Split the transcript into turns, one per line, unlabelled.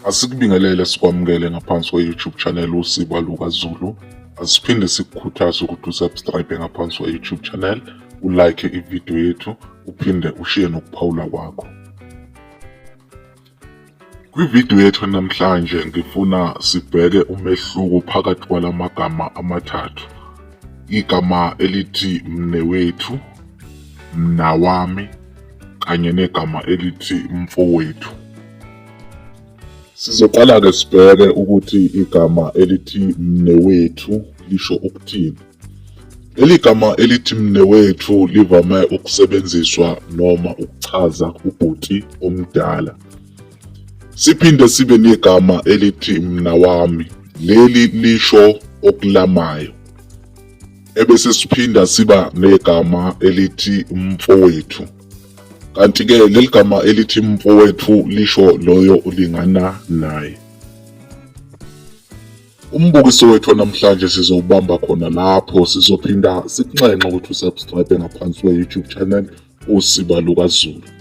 Asikubingelele sikwamukele ngaphansi kwe-YouTube channel Usiba LukaZulu. Asiphinde sikukhuthaze ukuthi usubscribe ngaphansi kwe-YouTube channel, ulike ividiyo yethu, uphinde ushiye nokuphawula kwakho. Kwividiyo yethu namhlanje ngifuna sibheke umehluko phakathi kwalamagama amathathu. Igama elithi mnewethu, mnawami kanye negama elithi mfowethu. Sizoqala-ke sibheke ukuthi igama elithi mnewethu lisho ukuthini. Leli gama elithi mnewethu livame ukusebenziswa noma ukuchaza ubhuti omdala. Siphinde sibe negama elithi mnawami, leli lisho okulamayo. Ebese siphinda siba negama elithi mfowethu. Kanti-ke leli gama elithi mfowethu lisho loyo olingana naye. Umbukiso wethu namhlanje sizowubamba khona lapho sizophinda sikunxenxe ukuthi usubscribe ngaphansi kwe-YouTube channel Usiba LukaZulu.